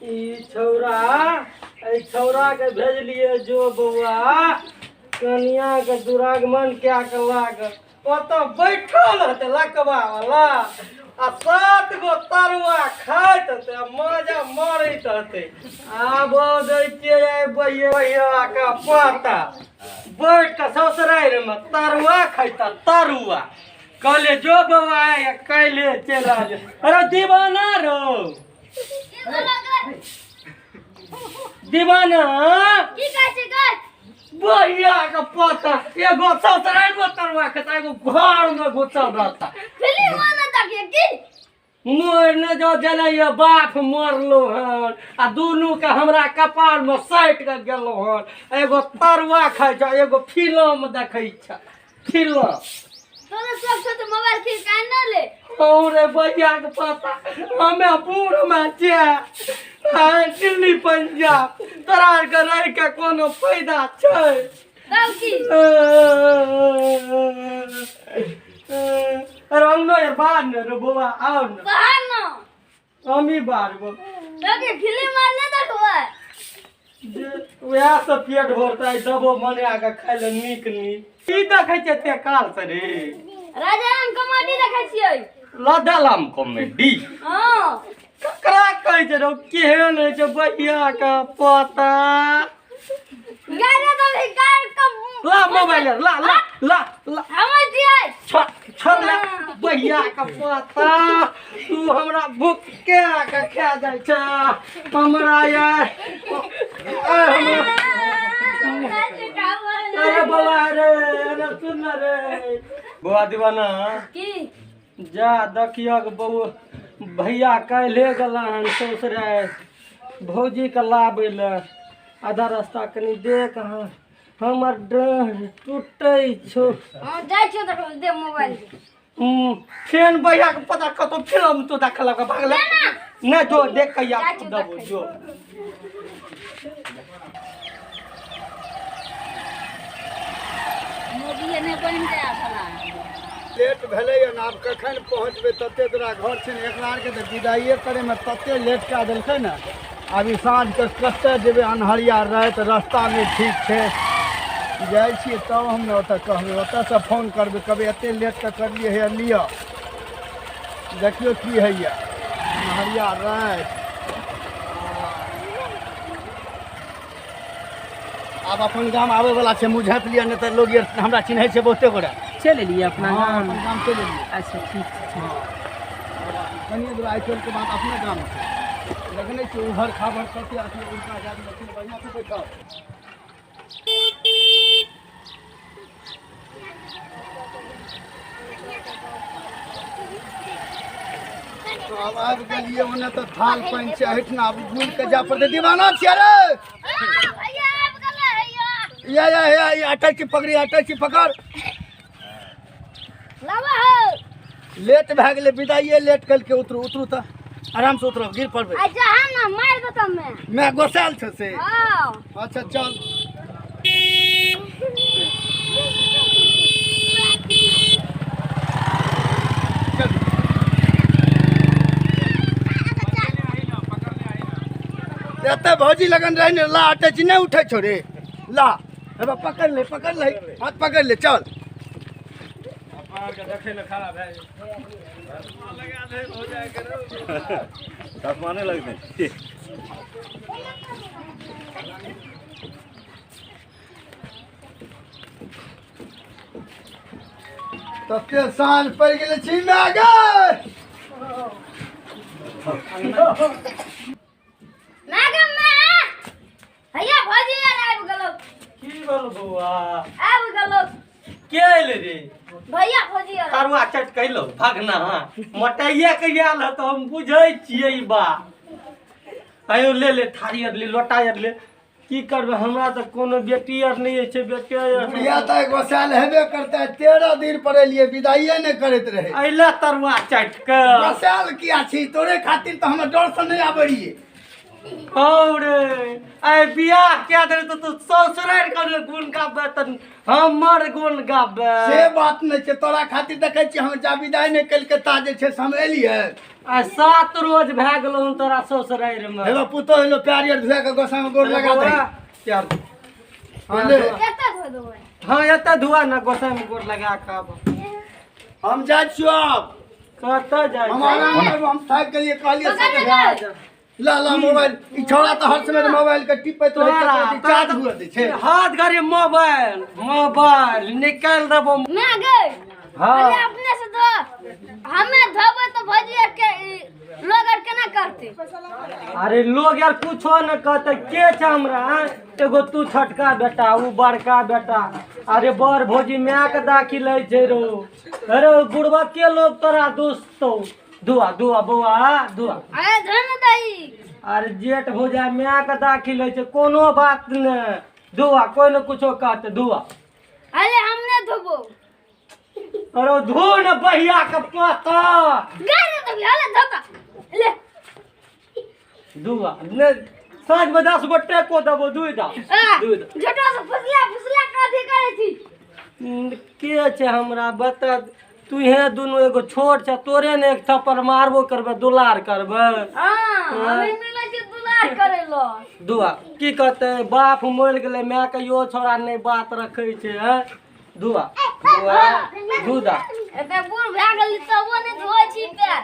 ई छौड़ा, एहि छौड़ा के भेजलिए जो बौआ कनिया के दुरागमन कए के लाग, ओतऽ बैठल हेतै लकबा वाला आ 7 गो तरुआ खाइत हेतै आ मजा मारैत हेतै। आब दै छियै आइ बहिया के पाता बैठ के ससुरारिमे तरुआ खैता तरुआ। कहलिए जो बौआ आइ काल्हि चलि आ जो। अरे दीवाना रौ, दीवाना की कहै छै गै? बहिया के पता एगो ससुरारि में तरुआ खेता, एगो घर में घुसल रहता। फिल्म ना देखिए की? मोर ने जो जनैया बाप मरलो हन आ दुनू के हमरा कपार में सटि के गेलो हन। एगो तरुआ खाइ छै, एगो फिल्म देखै छै फिल्म। तोरा सब छै तऽ मोबाइल खींच के आनि ले। रे भैया के पता हमे बूढ़ में छियै दिल्ली पंजाब, तोरा आर के रहि के कोनो फायदा छै? तब की? अरे अंगनो यार बाहर ने रे बौआ, आओ ने बाहर न। हम ही बाहर बो। तब की फिल्म आर नहि देखबै? जे वएह सब पेट भरतै दबो मना के खाइ ले नीक नीक। की देखै छै एते काल से रे? राजा राम कॉमेडी देखै छियै। लदलम कॉमेडी? हाँ। ककरा कहै छै रौ, केहन होइ छै बहिया के पता? गाना तो भी गाय कम। ला मोबाइल ला ला ला ला। हमर छियै। छोड़ छोड़ ला बहिया के पता, तू हमरा भुक्के के खा जाइ छै हमरा यार। अरे बौआ रे, अरे सुन न रे बौआ दीवाना। की? जा देखियक बौआ, भैया काल्हे गेला हन ससुरारि भौजीके लाबै लए। आधा रास्ता कनि देख, हँ हमर डाँढ़ टूटै छौ। हाँ जाइ छियौ देखो, दे मोबाइल। फेन भैया के पता कतौ फिल्म तो देखलक भागल नहि जो देख कहिया जाइ छियौ देबो देखै। जो मोदी नहि बनि जाय साला। लेट भेलैए ने, आब कखन पहुँचबै? तते तोरा घर छै ने, एकरा आरके तऽ विदाइए करैमे तते लेट कए देलकै ने। आब ई साँझके कतऽ जेबै? अन्हरिया राति, रस्ता नहि ठीक छै। जाइ छियै तब हम ने ओतऽ कहबै, ओतऽसँ फोन करबै, कहबै एते लेट तऽ करलियै हे, लिअ देखियौ की होइए। अन्हरिया राति। आब अपन गाम आबै वाला छै, मुँह झाँपि लिअ, नहि तऽ लोग आर हमरा चिन्है छै बहुते गोटा। चलि एलियै अपना हँ, गाम? अपन गाम चलि एलियै। अच्छा ठीक छै, ठीक। हँ, कनिए दूर आइ टोलके बाद अपने गाम छै। देखने छियै उभर खाभर कते अथी उल्टा गाड़ी छै। बढ़िआँ से बैठल। तो आब आबि गेलियै ओने तऽ थाल पानि छै, एहिठिना आब घुमि कऽ जाय पड़तै। दीवाना छियै रे। भैया आबि गेलै हैया। या या या या अटैची पकड़ी, अटैची पकड़। लाबा हो। लेट भए गेलै, विदाइए लेट कलकै। उतरू उतरू तऽ आरामसँ उतरब, गिर पड़बै। अच्छा हम ना मारि देतौ मैं। मैं गोसायल छौ से? हाँ। अच्छा चल। चल। एते भौजी लगन रहे ने, ला अटैची नहि उठै छौ रे, ला हे बा, पकड़ ले, पकड़ ले, हाथ पकड़ ले, चल। चश्मा नहीं लगते। तते साँझ पड़ि गेलै छी माय गे। मैं गे मैं हैया भौजी आर आबि गेलौ। की भेल बौआ? आबि गेलौ। के एलै रे? भैया भौजी आर। तरुआ चट कैलो भगना मोटाइया के आयल ह तऽ हम बुझै छियै ई बात। आयो ले ले थारी आर ले, लोटा आर ले। की करबै, हमरा तऽ कोनो बेटी आर नहि छै, बेटे आर। बुढ़िया तऽ गोसायल हेबे करतै, 13 दिन पर एलियै, विदाइए नहि करैत रहै। अइला तरुआ चाटि कऽ। गोसायल किया छी? तोरे खातिर तऽ हम डरसँ नहि आबै रहियै। हौ रे, आइ बियाह कए देने तऽ तू ससुरारि के गुण गाबे तऽ हमर गुण गाबे। से बात नहि छै, तोरा खातिर देखै छियै हम जा विदाई नहि केलकै ता जे छै से हम एलियै। आइ 7 रोज भए गेलौ हन तोरा ससुरारि मे। हेबा पुतोह एलो, पैर आर धुआ के गोसा मे गोर लगा दे। प्यार हाँ, ले। कतऽ धो देबै? हाँ, एतऽ धुआ ने, गोसा मे गोर लगा के आब। हम जाइ छियौ आब। कतऽ जाइ हम छी? आराम करबो, हम थाकि गेलियै, कहलियै पकड़ सब ले। ला ला मोबाइल, ई छौड़ा तऽ हर समय मोबाइल के टिपैत रहै छै, चार्ज हुअ दै छै। हाथ घड़ी मोबाइल मोबाइल निकालि देबो। मैं गई। हाँ। अरे अपने से धो, हमें धोबै तऽ भौजी के लोग आर केना करते? अरे लोग यार कुछो न कहते, के छै हमरा? आँय? एगो तू छोटका बेटा, उ बड़का बेटा। अरे बड़ भौजी माय के दाखिल लै छै रो। अरे बुढ़वा के लोग तोरा दोस्तो। दुआ दुआ बौआ दुआ। अरे धन दही। अरे जेठ भौजा माय के दाखिल लै छै, कोनो बात ने दुआ, कोई ने कुछो कहते दुआ। अरे हम ने धोबो। अरे धो न बहिया के पता। गाय ने धोबी, अरे धोता ले। दुआ ने साँझ में 10 गो टेको देबो, दुई दा। दुई दा। झोटा से फुसला फुसला कथी करै छी? के छै हमरा बता, तू हे दुनू एगो छोट छै, तोरे ने एक थप्पड़ मारबो करबे, दुलार करबे। हां, हमे मिलै छै दुलार करै ल। दुआ की कहते, बाप मरि गेलै, माय के यो छोरा नहि बात रखै छै। हैं दुआ दुआ दूधा। एते बूढ़ भए गेली तबो नहि धोइ छी पैर।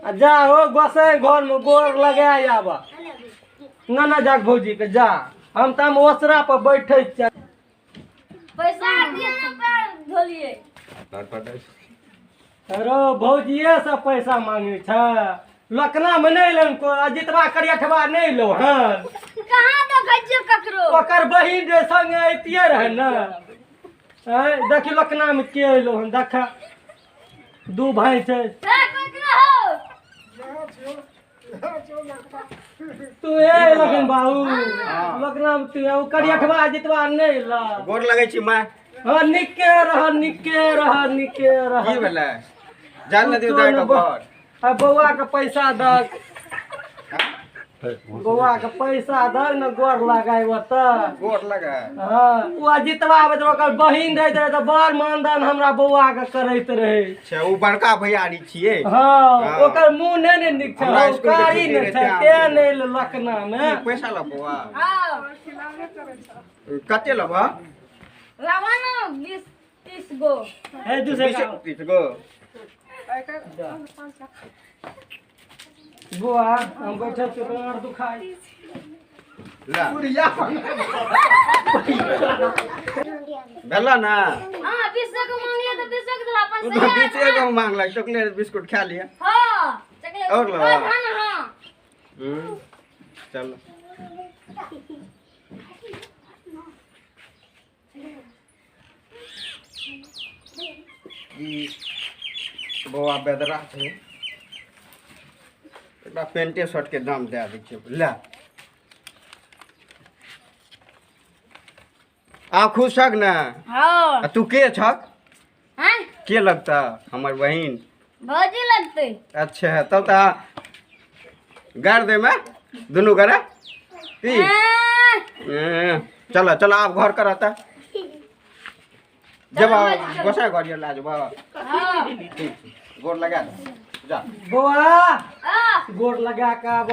आ जा हो गोसाई घर में गोर लगा आब ना ना जाक भौजी के जा, हम तऽ हम ओसरा पर बैठे छियै। पैसा दिए ना पैर धोलिए। अरे भौजिए से पैसा मांगे छै, लकना में नहीं लेन को, अजितवा करियठवा नहीं लो। हन कहाँ देखै छियै ककरो? ओकर बहिन जे संगे अइतिये रहे ने। आँय, देखी लकना में के एलो हन, देखा दू भाई छै। तू ए लखन बाबू लकना में तू ओ करियठवा अजितवा नहीं ला। गोर लगै छी माय। हाँ, निके रह, निके रह, निके रह। की भेलै? जान न दियौ दाइ के घर। आ बौआ के पैसा दऽ, बौआ के पैसा दऽ ने, गोर लगाय तऽ। गोर लगाय। हाँ, ओ अजितवा आबैत रहै, ओकर बहिन रहैत रहै तऽ बड़ मानदान हमरा बौआ के करैत रहै। अच्छा, ओ बड़का भैयारी छियै। हाँ, ओकर मुँह नहि ने नीक छै, हमरा स्कूल के कारी छुट्टी ने रहै छै, तें तें नहि लकना मे। की पैसा लऽ बौआ? हाँ। कते लेबह? लावा ना 20-30 गो। हे, दू सए 20-30 गो। बौआ हम बैठल छी, तोरा आर दुखाइ। ला। भेला ना? हाँ, 20 गो मांगले तो 20 गो देला, अपन तू तो सही 20 गो मांगलक, चॉकलेट बिस्कुट खा लिअ। हाँ, चॉकलेट। और लगा। और धान, हाँ। चल। ई बौआ बेदरा छै, एकरा पेंटे शर्ट के दाम दए दै छियै। ले आ खुश छक ने? हाँ। आ तू के छक? हाँ? के लगता? हमर बहिन। भौजी लगते। अच्छा, तब तऽ गाड़ दे में दुनू गरे की? हाँ। चलो चलो आप घर कर आता जब गोसाई घर ला जब। हाँ। ठीक, गोर लगा दे जा बौआ। हाँ। गोर लगा के आब,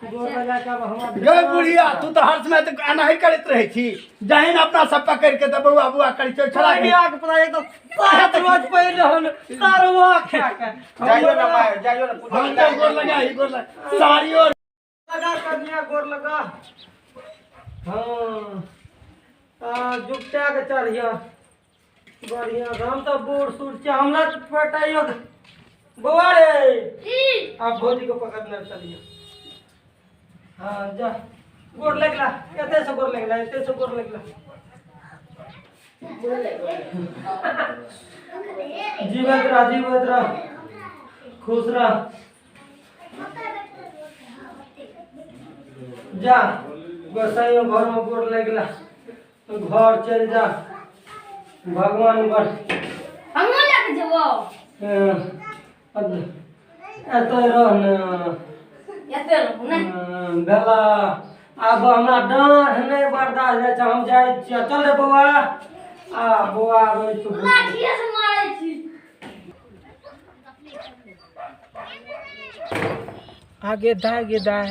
गोर लगा के आब हमरा। गै बुढ़िया, तू तऽ हर समय तऽ एनाही करैत रहै छी, जहन अपना सब पकड़ि के तऽ बौआ बौआ करै छै छोड़ा के। बुढ़िया के पता एकदम 7 रोज पहिले हन सरवा खा के। जाइयो ना माय, जाइयो ना पुतोह। हम तऽ गोर लगा ही, गोर लगा साड़ियो लगा कन्या, गोर लगा। हाँ, आ जुगटा के चढ़िया बढ़िया। हम तऽ बूढ़ सूढ़ छी, हमरा तऽ पटाइयो बौआ रे। की? आप भौजी को पकड़ने चलिए। हाँ जा, गोर लगला, एते से गोर लगला, एते से गोर लगला। जीवत रह, जीवत रह, खुश रह। जा गोसाइयो घर में गोर लगला, घर चल जा। भगवान बड़ हमहूँ लए के जेबो। हाँ, एतऽ रह ने। एते रहू ने। भेला आब हमरा डाँढ़ नहि बर्दाश्त होइ छै, हम जाइ छियै। चल रे बौआ, आ बौआ आबै छौ। लाठिए से मारै छी। आगे दाय गे दाय,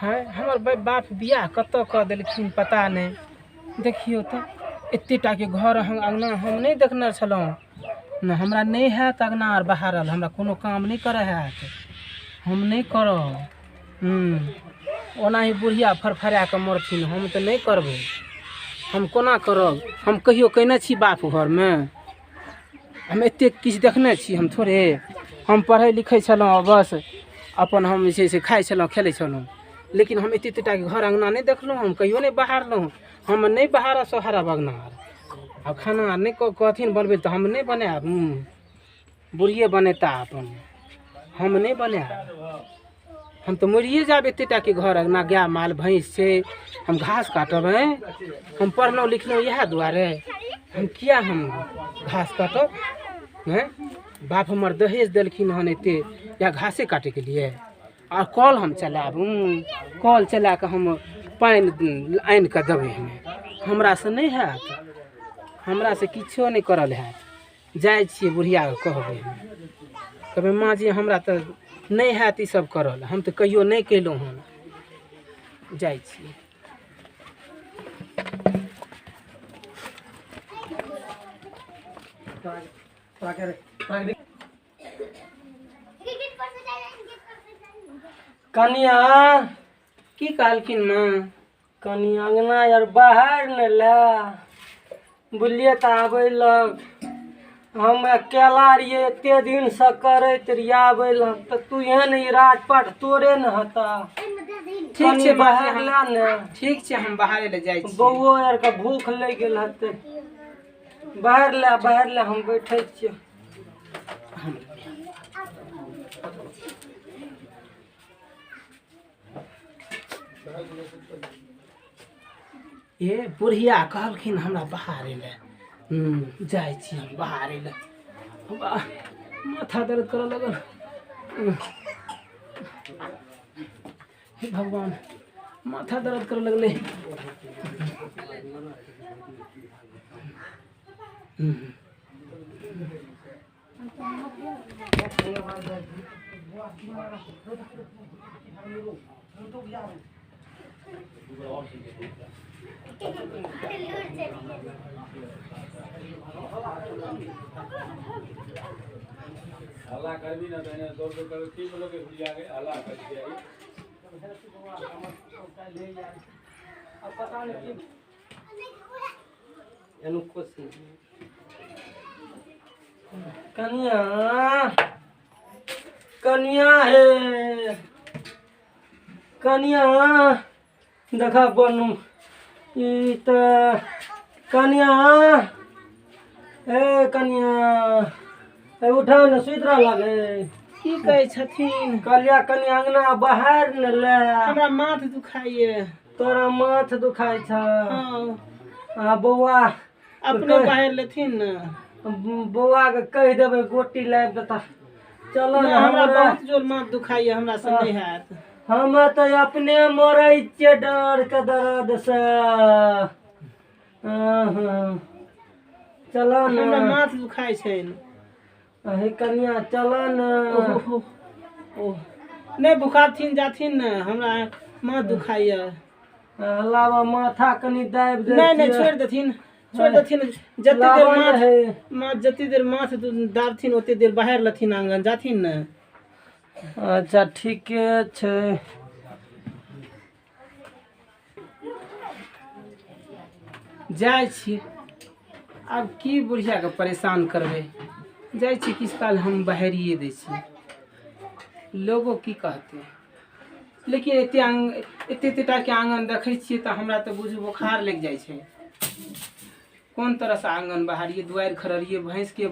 हैं हमर बाप बियाह कतऽ कऽ देलखिन पता नहि। देखियौ तऽ एते टाके घर हम अङ्गना हम नहि देखने छलहुँ ने। हमरा नहि हैत अङ्गना आर बहारल, हमरा कोनो काम नहि करऽ हैत, हम नहि करब। ओनाही बुढ़िया फरफरा कऽ मरथिन, हम तऽ नहि करबै। हम कोना करब? हम कहियो कयने छी बाप घरमे? हम एतेक किछु देखने छी? हम थोड़े हम पढ़ै लिखै छलहुँ, बस अपन हम जे छै से खाइ छलहुँ खेलै छलहुँ, लेकिन हम एते एतेटाके घर अङ्गना नहि देखलहुँ, हम कहियो नहि बहारलहुँ। हम नहि बहारब सोहारब अङ्गना आर, आ खाना आर नहि कहथिन बनबै तऽ हम नहि बनायब। बुढ़िए बनेता अपन, हम नहि बनायब। हम तऽ मरिए जायब। एते टाके घर अङ्गना गाय माल भैंस छै, हम घास काटब? हैं हम पढ़लहुँ लिखलहुँ इएह दुआरे? हम किया हम घास काटब? हैं बाप हमर दहेज देलखिन हन एते या घासे काटैके लिए? आ कल हम चलायब? कल चला कऽ हम पानि आनि कऽ देबै? हमे हमरासँ नहि हैत, हमरासँ किछो नहि करल हैत। जाइ छियै बुढ़ियाके कहबै, हम कहबै माँ जी हमरा तऽ नहि हैत ईसब करल, हम तऽ कहियो नहि कयलहुँ हन। जाइ छियै। कनिया। की कहलखिन माँ? कनि अङ्गना आर बाहर ने लए बुझलियै तऽ आबै लग हम अकेला रहियै, एते दिनसँ करैत रहियै, आबै लग तऽ तू एहन ई राजपाट तोरे ने हता। ठीक कनि छै बाहर बाहर लए ने। ठीक छै, हम बाहरे लए जाइ छी। बौओ आरके भूख लागि गेल हेतै। बाहर लए, बाहर लए, हम बैठै छियै। ए बुढ़िया कहलखिन हमरा बाहरे लए, जाइ छी हम बाहरे लए। वाह, माथा दर्द करऽ लगल। हे भगवान, माथा दर्द करऽ लगलै। हल्ला करबी ने तऽ दौड़ दौड़ करबै की बोलो के गुड़िया के हल्ला कर दिया। पता नहि की एनु कुछ कनिया, कनिया हे कनिया, देखा बनू ई तऽ कनिया, हे कनिया, हे उठा ने, सुति रहल गे। की कहै छथिन? कहलिया कनि अङ्गना बाहर ने ले। हमरा माथ दुखाइए। तोरा माथ दुखाइ छ? हँ। आ बौआ अपने बाहर लेथिन ने। बौआके कहि देबै गोटी लाबि देता। चलो ने। हमरा हमरा बहुत जोर माथ दुखाइए, हमरा से नहि हैत। हम तऽ अपने मरै छियै डरके दर्दसँ। चलो ने। हमरा माथ दुखाइ छनि। हे कनिया, चलो ने। ओहो, ओह, नहि बुखारथिन जाथिन ने, हमरा माथ दुखाइए। लाबऽ माथा कनि दाबि दै। नहि नहि, छोड़ि देथिन, छोड़ि देथिन। जते देर लाबऽ ने माथ हे। माथ जते देर माथ दाबथिन ओते देर बाहर लथिन, आङ्गन जाथिन ने। अच्छा, ठीके छै। जाइ छी आब, की बुढ़ियाके परेशान करबै? जाइ छी, किछु काल हम बहरिए दै छी, लोगो की कहतै? लेकिन एते एते एतेटाके आङ्गन देखै छियै तऽ हमरा तऽ बुझू बोखार लागि जाइ छै। कोन तरहसँ आङ्गन बहारियै, दुआरि खड़रियै, भैंसके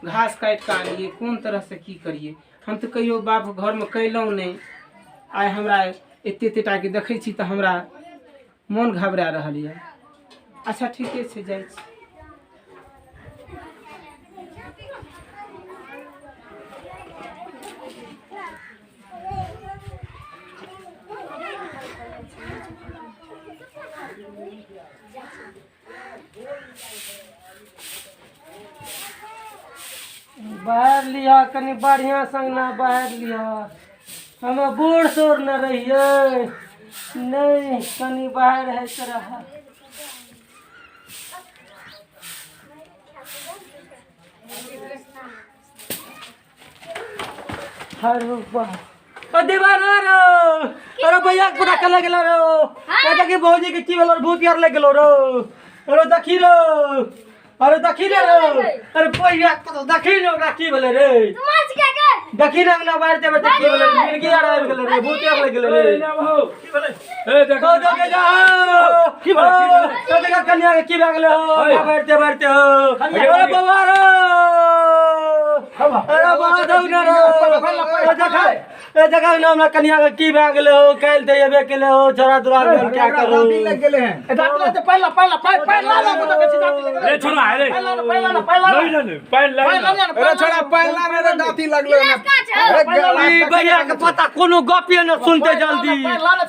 घास काटि कऽ आनियै, कोन तरहसँ की करियै? हम तऽ कहियो बाप घरमे कयलहुँ नहि। आइ हमरा एते एतेटाके देखै छी तऽ हमरा मोन घबरा रहल यऽ। अच्छा, ठीके छै, जाइ छी। बाहर लिह कनि बढ़िआँ संग ना बाहर लिह हमे बूढ़ सूढ़ न रहियै नहि कनि बाहर होइत रह। अरे बाप, ओ दीवाना रो, अरे भैया के पूरा कल गेलो रो, ए देखी भौजी के की भेलो, भूत यार लग गेलो रो, अरे देखी रो, अरे देखी रे रो, अरे भैया के पता देखी रे ओकरा की भेलै रे, माछ के गे देखी ने अंगना बाहर जेबै तऽ की भेलै, मिर्गी यार आबि गेलै रे, भूत यार लग गेलै रे। ए देखो कौ दो के जाओ की भेलै? तो देखा कन्या के की भए गेलै हो, बढ़ते बढ़ते हो, अरे बौआ रो, अरे बौआ दौ ने रो, ए देखा, ए देखा ने हमरा कन्या के की भए गेलै हो, काल्हि तऽ एबे केलै हो, छोड़ा दुरागमन क्या करू। लग गेलै हन। रे छोड़ा रे नहीं नहीं पानि लग अरे छोड़ा पानि ला रे, दाँती लगलो ना। काच हो। ई भैया के पता कोनो गपे न सुनते जल्दी,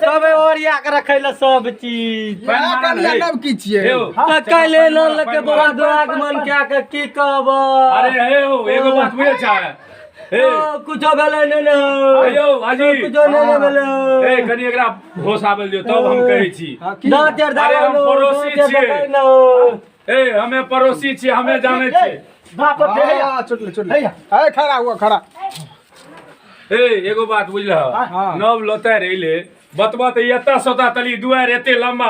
तबे ओरिया के रखै ले सब चीज। इएह कनिया नव की छियै? हे हो। तऽ काल्हि एलो लके बौआ दुरागमन क्या के की कहब। अरे हे हो, एगो बात बुझै छै हे? ओ, कुछो भेलै नहि ने हो। हे यौ हाजी, कुछो नहि ने भेलै हो। ए कनि एकरा होश आबल दियौ तब हम कहै छी। दाँत आर अरे हम दबाइ लो, पड़ोसी दाँत आर छियै। दबाइ लो। ए हमे पड़ोसी छियै, हमे जानै छियै। हाँ, चुटले चुटले, ए खड़ा हुआ खड़ा। ए एगो बात बुझलह? नव लतारि अयलै बतबा तऽ एतऽ सोता तली दुआरि एते लम्बा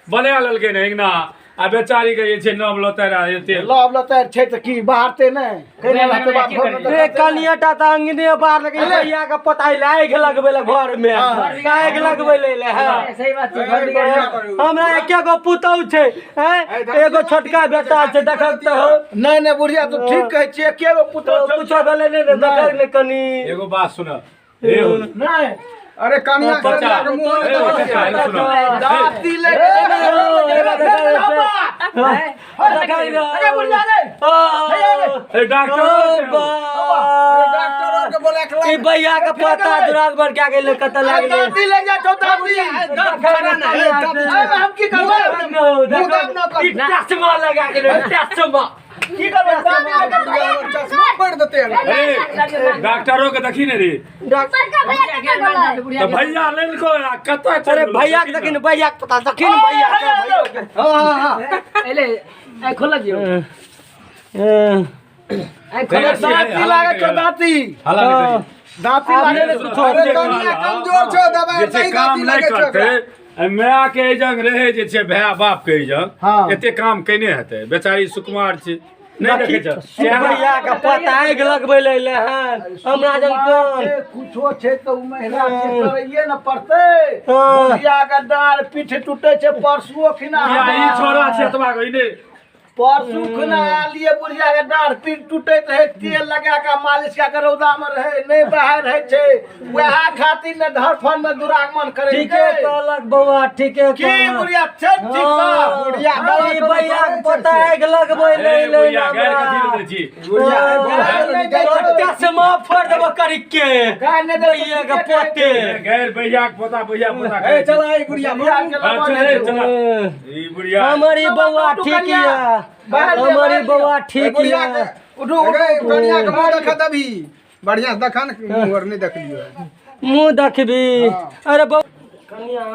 बना लेलकै ने अङ्गना, आ बेचारी के जे छै नव लतारि आ एते लव लतारि छै तऽ की बाहरते नहि केने रहतै बाप घर में? रे कनिया टा तऽ अंगने बाहर लगे, भैया के पता है आगि लगबै ले घर में, आगि लगबै ले ले है। सही बात छै। हमरा एके गो पुतहु छै, हैं, एगो छोटका बेटा छै, देखक तऽ हो। नहि नहि बुढ़िया, तू ठीक कहै छियै, एके गो पुतहु तो कुछो भेलै नहि ने, देखक ने कनि। एगो बात सुन हे हो। नहि। अरे कनिया, बच्चा, कनिया के मुँह ए, नहि बच्चा, देखै। एने सुनो। दाँती ले। ए डॉक्टर, डॉक्टर के बोला के ई भैया के पता दुरागमन क्या गेलै, कतऽ लागलै। दाँती ले जा चौथा बुढ़िया। हम की करबै? ई चश्मा लगा गेलै, चश्मा। की करबै दाँती ले के? चश्मा पड़ देते हैं। ए डॉक्टरो के देखी ने रे। बड़का भैया कतऽ गेलै? तऽ भैया लेलको आ कतऽ चलि अरे गेलौ? भैया के देखी ने, भैया के पता देखी ने, भैया के, भैया के। हाँ हाँ। एले ए खोल दियौ। ए खोल। हे, दाँती लागै छौ दाँती। हल्ला नहि करी। दाँती लागै आब छौ। कुछो। अरे कनिया कमजोर छौ, दबाई जे छै सही काम दाँती नहि लगै छौ करतै ओकरा। आ माय के एहि जंग रहै जे छै, भाय बाप के एहि जंग हाँ। एते काम केने हेतै? बेचारी सुकुमार छै, नहि देखै छ चेहरा? भैया के पता आगि लगबै ले एलै हन हमरा जन कोन कुछो छै तऽ ओ महिला छै, करैये ने पड़तै। हाँ। बुढ़िया के डाँड़ पीठ टूटे छै। परसुओ खिना या ई छोरा छै एतबा के ई नहि। परसू खुना आलिए, बुढ़िया के डाँड़ पीठ टूटैत रहै, तेल लगा के मालिश कए के रौदा मे रहै, नहि बाहर होइ छै। वएह खातिर ने धरफन मे दुरागमन करै ठीके छै। कहलक बौआ, ठीके की कहलक। बुढ़िया छै ठीक तऽ? बुढ़िया ई भैया के पता आगि लगबै ले ए एलै बुढ़िया गैर कथी हमरा। लए दै छी? बुढ़िया तो चश्मा फोड़ देबो करिके गाय नहि दै। भैया के पोते। गैर भैया के पोता, भैया पोता ए कहै छी। चला ई बुढ़िया। बुढ़िया के हाँ, लबन चल, ए, हेतै। चला। ई बुढ़िया हमर ई बौआ ठीक यऽ, हमर ई बौआ ठीक बुढ़िया यऽ। के उठू उठू, कनिया के मुँह देखा दबी बढ़िया से, देखा ने मुँह आर नहि देखलियो। मुँह देखबी? अरे बौ कनिया।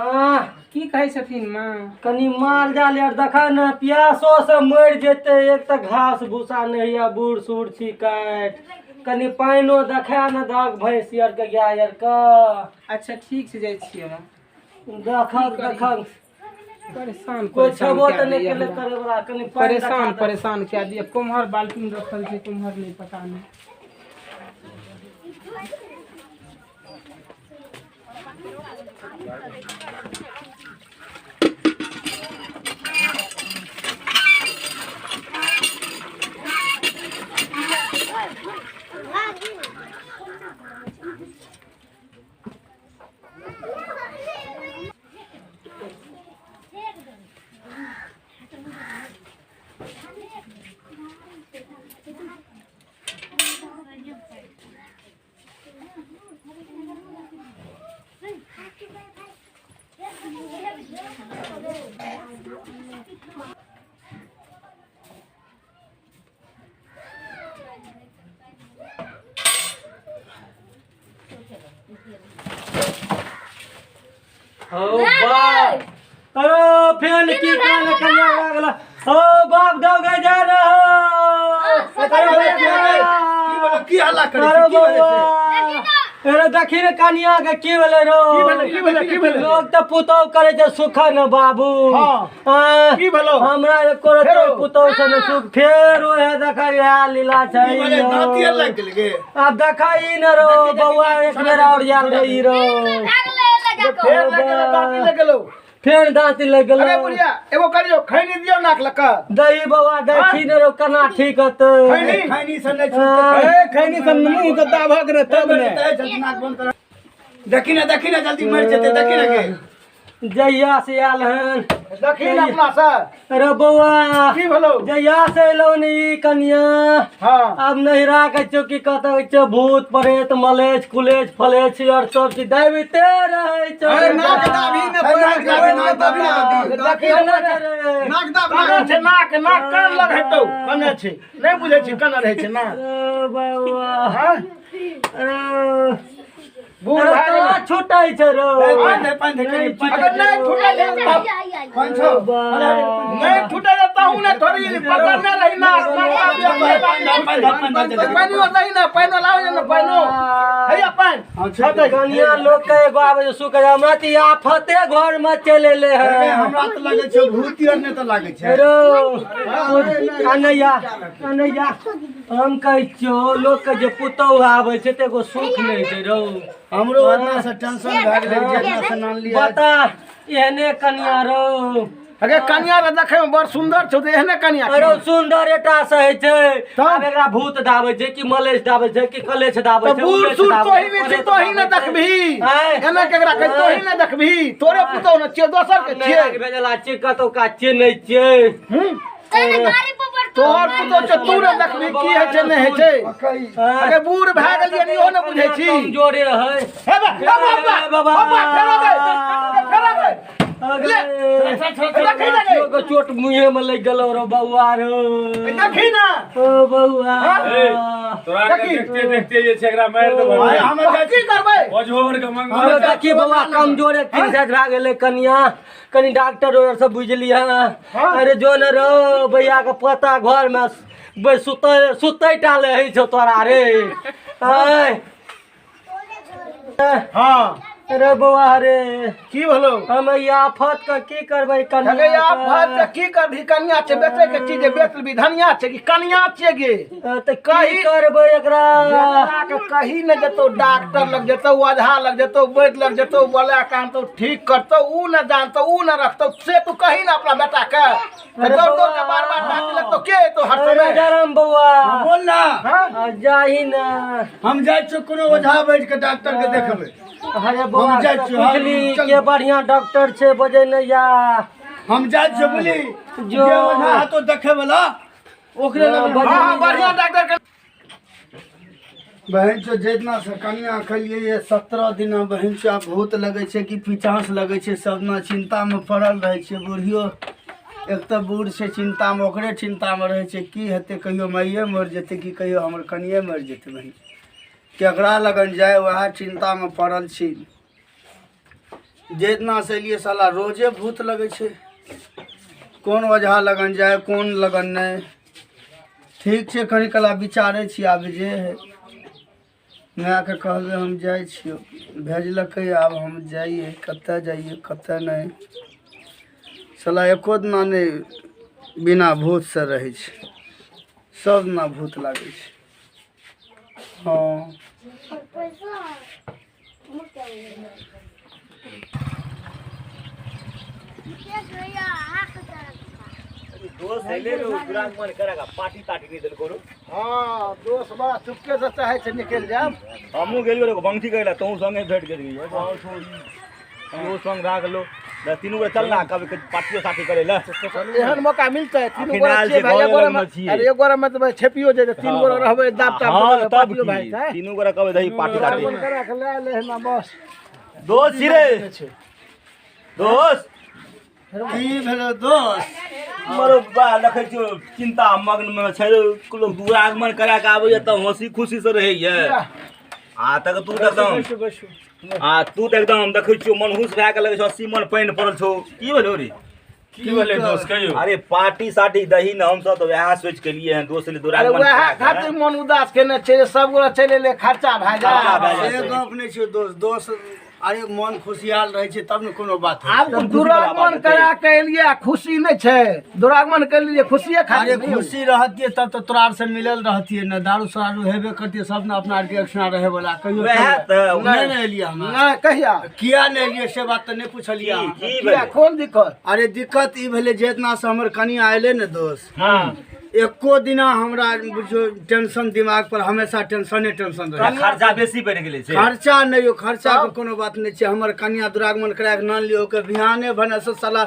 की कहै छथिन माँ? कनि माल जाल यार देखा ने, प्यासो से मरि जेतै। एक तऽ घास भूसा नहि यऽ, बूढ़ सूढ़ छी काटि, कनि पानिओ देखा ने दहक भैंस आर के, गाय आर के। अच्छा ठीक छै, जाइ छियै हम। देखक देखक। परेशान कोइ परेशान छेबो कए तऽ नहि दैया केले हमरा। करे बला, कनि पानि परेशान देखा दे। परेशान कए दिया। कुम्हर बाल्टीन रखल छै, कुम्हर नहि, पता नहि। हो बाप अरे फेन की कान कन्या लागल हो बाप दौगे जा रहो। अरे की बोलो की हल्ला करै अरे छी की भेलै से? बौआ अरे देखी ने कनिया के की भेलै रो की भेलै की भेलै की भेलै? लोग तऽ पुतौह करै छै सुख न बाबू। हाँ। की भेलौ? हमरा एको रत्ती फेरो? पुतौह से ने सुख फेर ओहे देखै इएह लीला छै की भेलै दाँती आर लागि गेलै गे? आब देखै न रो बौआ एक बेर आओर आयल रही रो फेर लागि गेलौ दाँती लागि गेलौ। फेर दाँती लागि गेलौ। अरे बुढ़िया एगो करियौ खैनी दियौ नाक लऽ कऽ। दही बौआ देखी ने रो केना ठीक हेतै। खैनी खैनी से नहि छूटतै। ए खैनी से मुंह के दाबक ने तब ने। जल्दी नाक बंद कर। देखी ने देखी ने जल्दी मरि जेतै देखी ने गे। जहिया से आयल हन देखी ने अपना से। अरे बौआ की भेलौ? जहिया से एलौ ने ई कनिया हाँ। आब नहिरा के छौ की कतऽ छौ भूत प्रेत मलेछ कुलेछ फलेछ और सब चीज दाबिते रहै छौ। अरे नाक दाबी ने नाक दाबी, नाक दाबी, नाक दाबी। नाक दाब कने छै नाक नाक कान लग हेतौ कने छै नहि बुझै छी कने रहै छै नाक। अरे बौआ हाँ अरे बूढ़ भए गेलै। छुटै छै रो। अगर नहि छुटै छै तब नहि छुटै छै तहु ने थोड़ी पकड़ने रही नाक नाक दाबी। पानियो दही ने पानियो लाबै ने पानियो हैया पानि। कनिया लोक के एगो आबै छै सुख हमरा तऽ ई आफते घर में चलि एलै हन। हमरा तऽ लागै छै भूत आर नहि तऽ लागै छै रो अनैया अनैया हम कहै छियौ लोक के जे पुतौह आबै छै तऽ एगो सुख नहि छै रौ। हमरो ओतना से टेंशन भए गेलै जेतना से नानलियै। बता एहने कनिया रौ। अगे कनिया के देखै में बड़ सुंदर छौ त एहने कनिया अरे सुंदर एटा से होइ छै। आब एकरा भूत दाबै छै कि मलेश दाबै छै कि कलेश दाबै छै। बूढ़ सूढ़ तोही नहि छी तोही ने देखबही एना केकरा कहि तोही ने देखबही तोरे पुतौह ने छियै दोसर के छियै। भेजला छियै कतौ का छियै नहि छियै। तोहर पुतौह छै तू ने देखबही की होइ छै नहि होइ छै। अगे बूढ़ भए गेलियै इहो ने बुझै छी। कमजोरे है। हे बा हे बाबा बाबा फेरो गए फेरो गए अरे चोट मुँहे में लग गेलो रो बौआ रो। देखी ना ओ बौआ तोरा के देखते देखते जे छै एकरा मारि देबै। हम की करबै बजोर के मंगल देखी बौआ कमजोर तीन साइज भए गेलै कनिया कनी डॉक्टर और सब बुझलियै। अरे जो ने रो भैया के पता घर में सुतै सुतै टा ले होइ छौ तोरा रे। हाँ अरे बौआ रे की भेलौ? हम ई आफत के की करबै कनिया? अगे आफत के की करबही कनिया छै बेचै के चीज बेच लेबही धनिया छै कि कनिया छियै गे? तऽ की करबै एकरा? बेटा के कही ने जेतौ डॉक्टर लग जेतौ ओझा लग जेतौ वैद्य लग जेतौ बोला के आनतौ ठीक करतौ ऊ ने जानतौ ऊ ने रखतौ से तू कही ने अपना बेटा के। दौड़ दौड़ के बार बार डाक लगतौ के एतौ हर समय। गरम बौआ बोल ना। हाँ जाही ना हम जाइ छियौ कोनो ओझा बैठ के डॉक्टर के देखबै। अरे बौआ पुछली के बढ़िया डॉक्टर छै बजै नहि या। हम जाइ छियौ बुझली जे ओझा हतो देखे वाला ओकरे लग। हां बढ़िया डॉक्टर के। बहन चो जितना से कनिया खेलियै 17 दिना बहन चो आब भूत लगै छै कि पिचास लगै छै सब ना चिंता में पड़ल रहै छै। बूढ़ियो एक तऽ बूढ़ छै चिंता में ओकरे चिंता में रहै छै की हेतै कहियो माइए मरि जेतै कि कहियो हमर कनिए मरि जेतै। बहन केकरा लगन जाय वएह चिंता में पड़ल छी। जितना से एलियै साला रोजे भूत लगै छै कोन ओझा लगन जाय कोन लगन नहि। ठीक छै कनि कला विचारै छी आब जे है मायके कहबै हम जाइ छियौ भेजलकै आब हम जाइए कतऽ जाइए कतऽ नहि। साला एको दिना नहि बिना भूतसँ रहै छै सब दिना भूत लागै छै। हाँ दोस्त अइले रो दुरागमन करेगा पार्टी ताटी नहीं देलको रो। हाँ दोस्त बड़ा चुपके से चाहे छै निकल जाब। हमहूँ गेलियो रे बंठी करेला तोहूँ संगे भेट गेलियो तोहूँ संग भए गेलो तीनू गोरे चल ना कभी पार्टियो साटी करे ला। एहन मौका मिलतै तीनू गोरे छियै भाई एगो में। अरे एगो में तऽ छेपियो जेतै तीन गोरे रहबै दाब ताब तब की तीनू गोरे कहबै दही पार्टी ताटी करा के ले ले ना बस। दोस्त छी रे दोस्त की भेलो दोस्त? मरो बा देखै छियौ चिंता मग्न में छै लोग दुरागमन करा के आबैया तऽ हंसी खुशी से रहैया। आ तक तू तऽ एकदम आ तू तऽ एकदम देखै छियौ मनहूस भए के लगै छौ 80 मन पानि पड़ल छौ। की भेलौ रे? की भेलै दोस्त कहियो? अरे पार्टी साटी दही ने, हम सब तऽ वएह सोचि के लिए हैं दोस्त ले अरे दुरागमन वएह करा के, खातिर मन उदास केने छै जे सब गोरा चलि एलै, खर्चा भए खर्चा भए जाय। जाय। से गप नहि छै दोस्त, दोस्त अरे मन खुशियाल रहै छै तब ने कोनो बात होइ छै। आब खुशी वाला बात दुरागमन हेतै। करा के एलियै आ खुशी नहि छै, दुरागमन केलियै खुशिये अरे खातिर नहि। खुशी रहतियै तब तऽ तोरा आर से मिलल रहतियै ने, दारू शरारू हेबे करतियै सब ने, अपना आरके एकठिना रहै वाला कहियो वएह तऽ नहि ने एलियै हम। नहि कहिया किया नहि एलियै से बात तऽ नहि पुछलियै की अहाँ। की किया भेलै? कोन दिक्कत? अरे दिक्कत ई भेलै जेतना से हमर कनिया एलै ने दोस्त, हाँ एको दिना हमरा बुझियौ टेंशन दिमाग पर हमेशा टेंशने टेंशन रहै। खर्चा बेसी बढ़ि गेलै से? खर्चा नहि यौ, खर्चा के कोनो बात नहि छै। हमर कनिया दुरागमन करा के नान लियौ के बिहाने भने से साला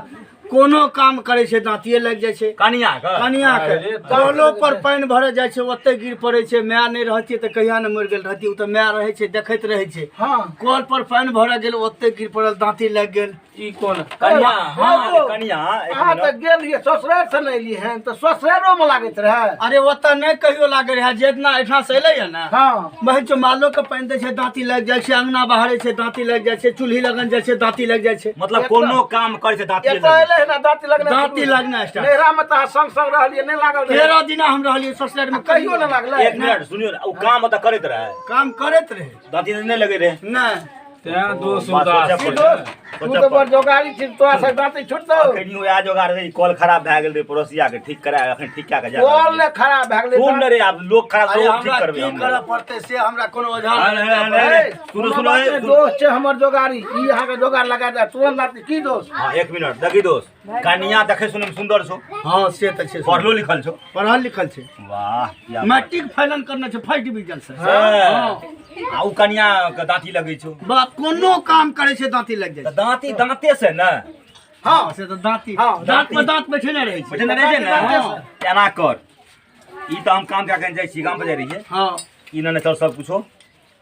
कोनो काम करै छै दाँतिये लागि जाइ छै। कनिया के? कनिया के कलो पर पानि भरे जाइ छै ओते गिर पड़ै छै। माय नहि रहतियै तऽ कहिया ने मरि गेल रहतियै, ओ तऽ माय रहै छै देखैत रहै छै। हाँ कल पर पानि भरे गेल ओते गिर पड़ल, दाँती लागि गेल। ई कोन कनिया? हँ, हाँ कनिया एक अहाँ तऽ मिनट। गेल रहियै ससुरारि से नहि एलियै हन तऽ ससुरारिओमे लागैत रहै? अरे ओतऽ नहि कहियो लागै रहै, जितना एहिठाम से एलै ने। हाँ बहन मालो के पानि दै छै दाँती लागि जाइ छै, अंगना बहारै छै दाँती लागि जाइ छै, चूल्ही लगन जाइ छै दाँती लागि जाइ छै। मतलब कोनो काम करै छै दाँती एतऽ एलै हन दाँती लगनाइ? दाँती लगनाइ स्टार्ट। नैहरामे तऽ अहाँ संग संग रहलियै, नहि लागल रहै? 13 दिना हम रहलियै ससुरारि मे, कहियो नहि लागलै? एक मिनट सुनियो ने, ओ काम ओतऽ करैत रहै? काम करैत रहै। दाँती नहि लगै रहै? नहि। तें दोस्त बात उदास सोचऽ छै। पड़तै। दोस्त तू सोचऽ तऽ बड़ पड़तै। जोगारी छी, तोरा से दाँती छुटतौ? अखन वएह जोगाड़ रहै, कल खराब भए गेल रहै पड़ोसिया के, ठीक करा अखन ठीक कए के जा कॉल रहल ने खराब भए छियै। गेलै? सुन ने रे, आब लोक खराब अरे लोक ठीक हमरा करबै की हम। करऽ पड़तै से हमरा कोनो औजार नहीं, नहीं, नहीं, ए, नहीं, सुनो कोनो सुनो बात ए, नहि, सुनो। दोस्त छै हमर जोगारी, ई अहाँके जोगार लगा दे तुरंत दाँती। की दोस्त? हाँ एक मिनट देखी दोस्त, कनिया देखै सुनै मे सुन्दर छौ? हाँ से तऽ छै। पढ़लो लिखल छौ? पढ़ल लिखल छै। वाह क्या बात। मैट्रिक फाइनल करने छै फर्स्ट डिवीजन से। से, आ उ कनिया के दाँती लगै छौ? बाप कोनो काम करै छै दाँती लागि जाइ तऽ छै। दाँती दाँते से ने? हाँ से तऽ दाँती हाँ, दाँत पर दाँत बैठेने रहै छै। बैठेने रहै छै ने? हाँ। एना कर, ई तऽ हम काम कए कऽ जाइ छी, गाम पर जाइ रहियै। हाँ ई ने चल सब कुछो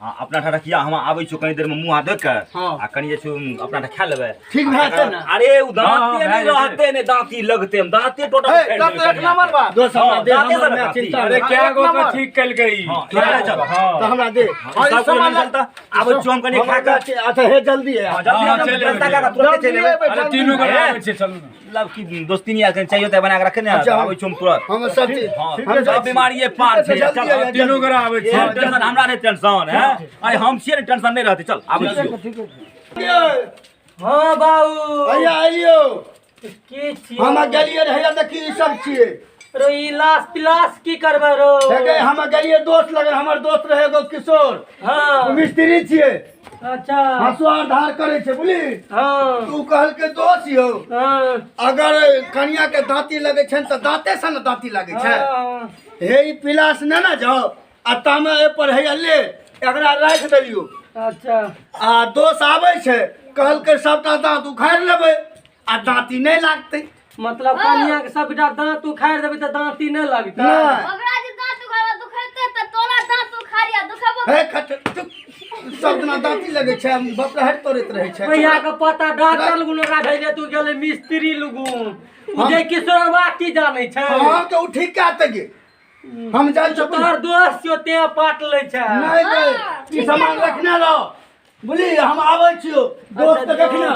आ अपना ठाम रखिया, हम आबै छियौ कनी देर मे मुँह हाथ धो के हाँ। आ कनी जे छै अपना ठाम खा लेबै। ठीक भए जेतै ने? अरे उ दाँते हाँ, नहि भए जेतै। रहतै ने, दाँती लगतै, हम दाँते टोटल हे, उखाड़ि दाँत देबै एक कनिया नंबर के। बा। दोस्त हमरा हाँ, दे, दाँते हमर से ने माय दाँती। चिंता अरे नहि। क्या एक गो के नंबर। ठीक केलकै ई? हाँ, इएह चल। हाँ तऽ हमरा दे। हाँ, ई सब कुछ सामान नहि चलता, आबै छियौ हम कनी खा के। अच्छा हे जल्दी है। हाँ, जल्दी हाँ, हम चलि नाश्ता एबै। कए के तुरंते चलि जल्दी एबै। एबै, अरे जल्दी। तीनू गोरा ए। आबै छै, चलू ने। मतलब कि दोस्ती नहीं आकर चाहिए तो बना के रखे ने, अच्छा, आबै छियौ हम तुरंत। हम सब चीज हाँ, हम सब बीमारी पार छै। जल्दी चल, आइए, तीनू गोरा आबै छै। हाँ, टेंशन हमरा नहि टेंशन है, अरे हम छियै ने, टेंशन नहि रहतै। चल आबै छियौ। हाँ बाबू भैया एलियो? की छियै? हम गेलियै रहैया देखी ई सब छियै। रो ई लाश पिलास की करबै रो? देखे हम गेलियै दोस्त लगन, हमर दोस्त रहे एगो किशोर। हाँ ओ मिस्त्री छियै। अच्छा। हँसुआ धार करै छै बुझली। हाँ तू कहलकै दोस्त यौ, हाँ अगर कनिया के दाँती लगै छै तऽ दाँते से ने दाँती लगै छै। हाँ हे ई पिलास ने ने जाओ आ तामे एहि पर हैया ले एकरा राखि देलियौ। अच्छा। आ दोस्त आबै छै कहलकै सबटा दाँत उखाड़ि लेबै आ दाँती नहि लागतै। मतलब कनिया के सबटा दांत उखाड़ि देबै तऽ दांती नहि लगतै? नहि। ओकरा जे दांत उखाड़बा दुखेतै तऽ तोरा दांत उखाड़िया दुखेबो। हे खट चुप, सब दिना दाँती लगै छै, बपराहट तोड़ैत रहै छै। भैया के पता डॉक्टर लगुन ओकरा भेजले, तू गेलै मिस्त्री लगुन। उ जे किशोरवा की जानै छै? हाँ तऽ ओ ठीक कए देतै गे, हम जान तो तोहर दोस्त छियौ तें पाट लै छै। नहि गे, ई सामान रखने रहो बुझली, हम आबै छियौ दोस्त के देखने।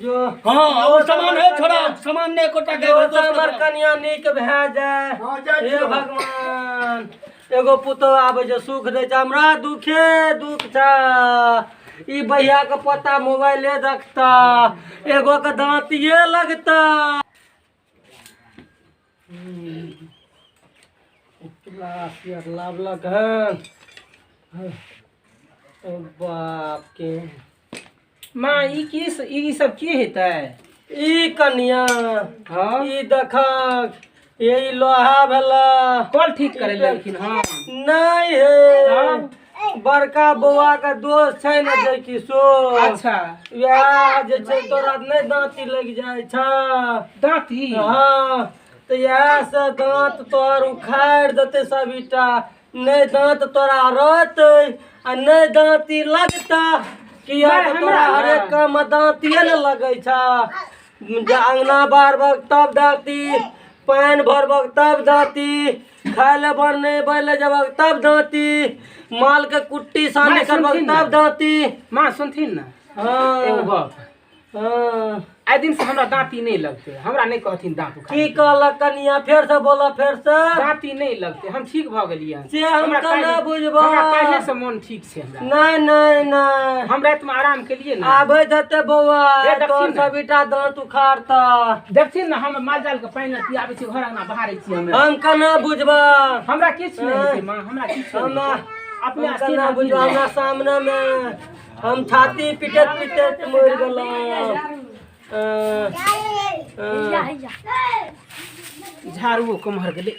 जो हाँ ओ सामान है छोड़ा, सामान नहि एकोटा जो के दोस्त हमर के। कनिया नीक भए जाय। हाँ, जाइ हे छियौ। भगवान, एगो पुतोह आबै छै सुख दै छै, हमरा दुखे दुख छै। ई भैया के पोता मोबाइले देखता, एगो के दाँतिये लगता। लाश यार लाबलक हन। ओ बाप के माँ ई की ई सब की हेतै? ई कनिया? हाँ ई देखक, ये ई लोहा भेला। कल ठीक करै लेलखिन? हाँ नहीं हे, बड़का बौआ के दोस्त छै ने जे किशोर। अच्छा। वएह जे छै तोरा नहि दाँती लागि जाइ छ? दाँती? हाँ तऽ इएह से दाँत तोहर उखाड़ि देतै सबटा, नहि दाँत तोरा रहतै आ नहि दाँती लगता। किया नहि, तऽ तोरा हमरा हरेक काम मे दाँतिये ने लगै छ, जे अङ्गना बारबक तब दाँती, पानि भरबक तब दाँती, खाय ले बनेबै ले जबक तब दाँती, माल के कुट्टी सानी माय, करबक सुनथिन ना। तब दाँती। माँ सुनथिन ना। हाँ। एगो गप। हाँ। आइ दिन से हमरा दाँती नहीं लगते, हमरा नहीं कहथिन दाँत उखाड़े। की कहलक कनिया? फेर से बोला, फेर से। दाँती नहीं लगते, हम ठीक भऽ गेलियै। से हम हमरा केना काल्हि- बुझबऽ? हमरा काल्हि से मोन ठीक छै हमरा। नहीं नहीं नहीं, हम राति में आराम केलियै ना। आबै हेतै बौआ, हे, देखथिन तोहर ने। सबटा दाँत उखाड़ता। देखथिन ना, हम माल जाल के पानि आर पियाबै छी, घर अंगना बहारै छी। हमे हम केना बुझबऽ? हमरा किछु नहि हेतै माँ, हमरा किछु नहि हमरा हेतै। अपने हम स्थिर केना रहथिन बुझबऽ? ने। हमरा सामने मे हम छाती पिटैत पिटैत मरि गेलहुँ। हैया हैया। झाड़ुओ कमहर गेलै।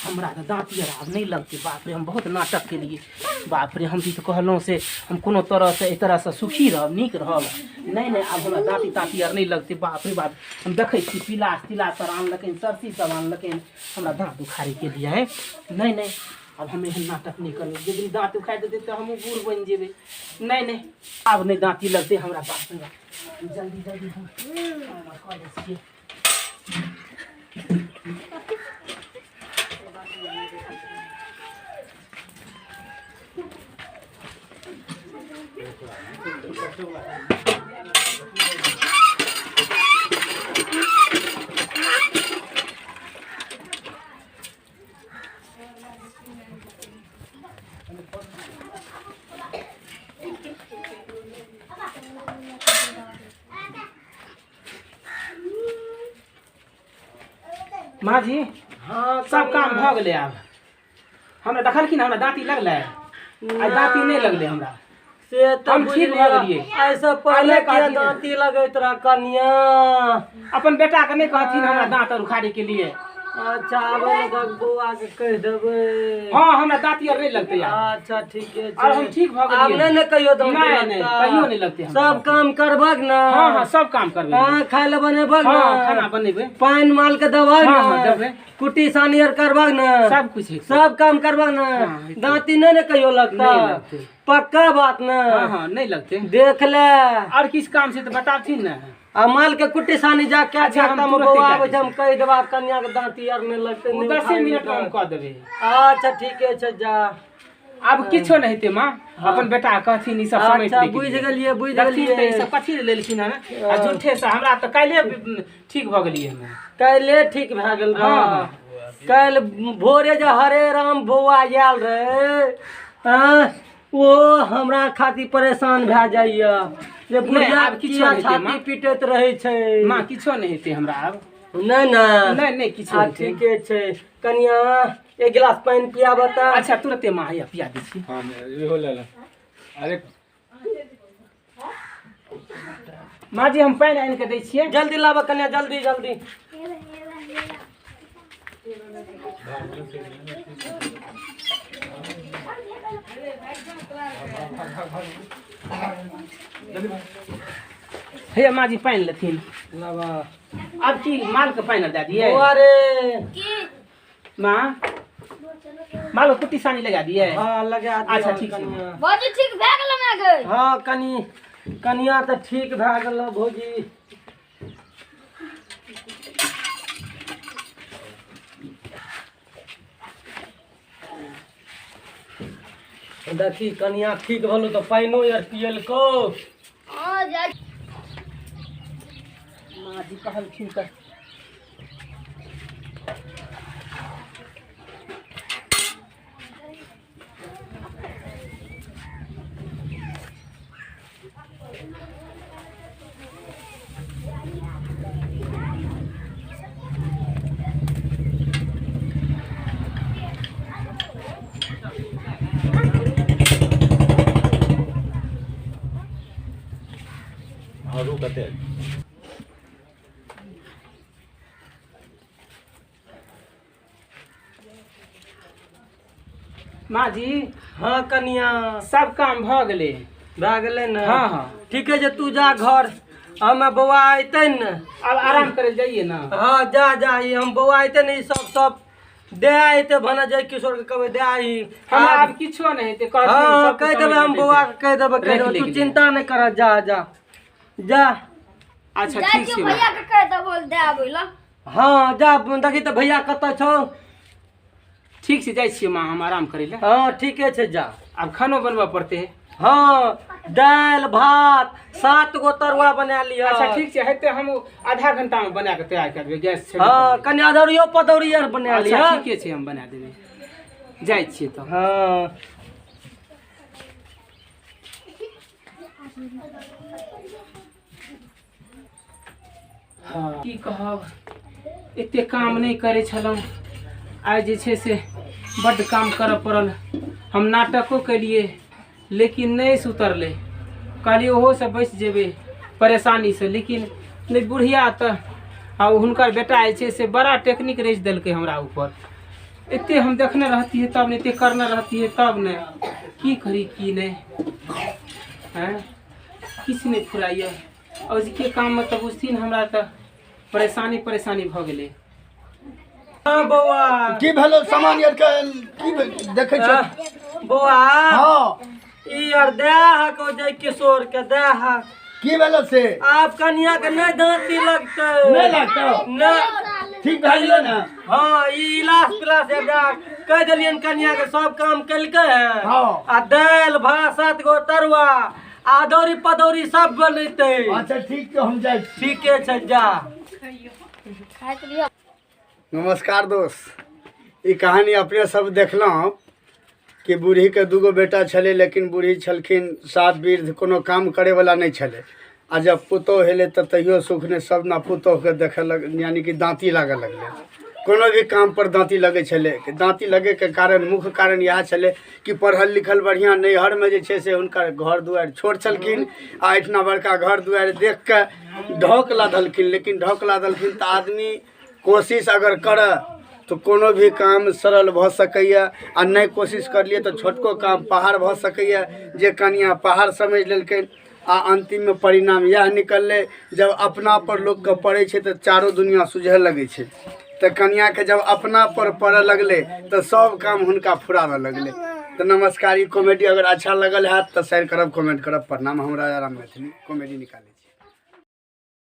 हमरा तऽ दाँत आर आब नहि लगतै। बाप रे, हम बहुत नाटक केलियै। बाप रे, हम भी तऽ कहलहुँ से हम कोनो तरहसँ एहि तरहसँ सुखी रहब, नीक रहब। नहि नहि, आब हमरा दाँती ताँती आर नहि लगतै। बाप रे बाप, हम देखै छी पिला तिला सब आनलकै, सरसी सब आनलकै हमरा दाँत उखाड़ैके लिए। हैं, नहि नहि, आब हम एहन नाटक नहि करबै। जे दिन दाँत उखाड़ि देतै तऽ हमहूँ बूढ़ बनि जेबै। नहि नहि, आब नहि दाँती लगतै हमरा। बाप रे बाप, जल्दी जल्दी हम कऽ लै छियै। माँ जी। हाँ। सब काम भऽ गेलै। आब हमरा देखलखिन, हमरा दाँती लगलै? आइ दाँती नहि लगलै हमरा। से तऽ हम ठीक भऽ गेलियै। एहिसँ पहिले आइ किया कहथिन। दाँती लगैत रह कनिया? अपन बेटाके नहि कहथिन हमरा दाँत आर उखाड़ैके लिए। अच्छा, आबै लग बौआ के कहि देबै। हँ, हमरा दाँती आर नहि लगतै आब। अच्छा, ठीके छै। आब हम ठीक भऽ आब गेलियै। नहि ने कहियो दाँती नहि, नहि, लगतै? कहियो नहि लगतै हमरा। सब काम करबक ने? हँ हँ, सब काम करबै। हाँ, खाय लए बनेबक हँ, ने? खाना बनेबै। पानि माल के देबक हँ, हँ, ने? देबै। कुट्टी सानी आर करबक ने? सब कुछ हेतै। सब काम करबक ने? हँ, हेतै। दाँती नहि ने कहियो लगतै? नहि लगतै। पक्का बात ने? हँ हँ, नहि लगतै। देख ले। आओर किछु काम छै तऽ बताबथिन ने। आ माल के कुट्टी सानी जा के अच्छा, हम हम तुरते बौआ कए आबै छै, दै हम कहि देबा कन्या के दाँती आर नहि लगतै। ओ नहि 10 उखाड़ि मिनटमे हम लेतै। कऽ देबै। अच्छा, ठीके छै, जा। आब किछो नहि हेतै माँ। अपन बेटा कहथिन ई सब समेट अच्छा, लै के बुझि लिए। गेलियै, बुझि देखथिन तऽ ई गेलियै। सब कथी लए लेलखिन हन आ झूठे से हमरा तऽ काल्हिए ठीक भऽ गेलियै हमे। काल्हि ठीक भए गेल रह? हँ। काल्हि भोरे जे हरे राम बौआ आयल रहे, हँ, ओ हमरा खातिर परेशान भए जाइया जे बुढ़िया आब किछो किया नहि हेतै, छाती माँ। पिटैत रहै छै। माँ, किछो नहि हेतै हमरा आब। नहि ने? नहि नहि, किछो आ नहि हेतै। ठीके छै। कनिया, एक गिलास पानि पियाबऽ तऽ। अच्छा, तुरते माँ, हैया पिया दै छी। हाँ, इहो ले ले। अरे माँ जी, हम पानि आनि कऽ दै छियै। जल्दी लाबऽ कनिया, जल्दी जल्दी। हैया माँ जी, पानि लेथिन। लाबऽ। आब की मालके पानि आर दए दियै? बौआ रे। की? माँ, माल के कुट्टी सानी लगा दियै? हाँ, लगा दिअ। अच्छा, ठीक छै। कनिया। भौजी ठीक भए गेल हमरा गई? हाँ, कनि कनिया तऽ ठीक भए गेल भौजी। देखी, कनिया ठीक भेलौ तऽ पानिओ आर पियलकौ। हाँ, जा। माँ जी कहलखिन तऽ हाँ, रुक कते। माँ जी। हाँ कनिया। सब काम भऽ गेलै। भए गेलै ने? हाँ हाँ। ठीके छै, तू जा घर, हमे बौआ अयतै ने। आब आराम करै लए जाइए ने? हाँ, जा जा। ई हम बौआ अयतै ने, ई सब सब दे अयतै भने जय किशोर के कहबै दे आई। हमरा आब किछो नहि हेतै, कहथिन हाँ, सब कहि देबै हम समेट बौआ के कहि देबै, कहि राखि देबै। लै तू के लिए। चिंता नहि कर, जा जा जा। अच्छा, जाइ ठीक छियौ छै माँ। भैया के कहि देबो दए आबै लए। हँ जा, देखी तऽ भैया कतऽ छौ। ठीक छै, जाइ छियै माँ हम आराम करै लए। हँ ठीके छै, जा। आब खानो बनबऽ पड़तै। हँ, दालि भात 7 गो तरुआ बना लिअ। अच्छा ठीक छै, हेतै हम आधा घंटामे बना कऽ तैयार कए देबै, गैस छै। हँ, कनि अदौरियो पदौरी आर बना अच्छा लिअ। ठीके छै, हम बना देबै, जाइ छियै तऽ। हँ। हँ, की कहब, एते काम नहि करै छलहुँ, आइ जे छै से बड्ड काम करऽ पड़ल। हम नाटको केलियै लेकिन नहि सुतरलै, कहलियै ओहोसँ बचि जेबै परेशानीसँ, लेकिन नहि। बुढ़िया तऽ आ हुनकर बेटा जे छै से बड़ा टेक्निक रचि देलकै हमरा ऊपर। एते हम देखने रहतियै तब ने, एते करने रहतियै तब ने। की करी की नहि, आँय किछु नहि फुराइए। अजुके काममे तऽ बुझथिन हमरा तऽ परेशानी परेशानी भऽ गेलै। हँ बौआ, की भेलो सामान आर के की देखै छियै? बौआ। हँ। ई आर दए हक जय किशोर के दए हक। की भेलो से? आब कनिया के नहि दाँती लगतै। नहि लगतौ? नहि। ठीक भए गेलो ने? हँ, ई इलाज पिलास आर दए कहि देलियनि कनिया के, सब काम केलकै हँ। हँ। आ दालि भात 7 गो तरुआ आ अदौरी पदौरी सब बनेतै। अच्छा ठीक छै, हम जाइ छी। ठीके छै, जा। खाइत लिअ। नमस्कार दोस्त, ई कहानी अपने सब देखलहुँ कि बूढ़ीके दूगो बेटा छलै, लेकिन बूढ़ी छलखिन साफ वृद्ध, कोनो काम करैवला नहि छलै। आ जब पुतोहु हेलै तऽ तैयो सुख नहि, सब ने पुतोहुके देखऽ लग, यानि कि दाँती लागऽ लगलै। कोनो भी काम पर दाँती लगै छलै। दाँती लगैके कारण, मुख्य कारण इएह छलै कि पढ़ल लिखल बढ़िआँ, नैहरमे जे छै से हुनकर घर दुआरि छोट छलखिन आ एहिठिना बड़का घर दुआरि देखि कऽ ढोक लादलखिन। लेकिन ढोक लादलखिन तऽ आदमी कोशिश अगर करय तऽ कोनो भी काम सरल भऽ सकैए, आ नहि कोशिश करलियै तऽ छोटको काम पहाड़ भऽ सकैए, जे कनिआँ पहाड़ समझि लेलखिन। आ अन्तिममे परिणाम इएह निकललै, जब अपना पर लोकके पड़ै छै तऽ चारो दुनिआँ सुझै लगै छै। तऽ कनिआँके जब अपना पर पड़ऽ लगलै तऽ सब काम हुनका फुराबऽ लगलै। तऽ नमस्कार, ई कॉमेडी अगर अच्छा लगल हैत तऽ शेयर करब, कमेंट करब। प्रणाम, हम राजा राम मैथिली कॉमेडी निकालै छी।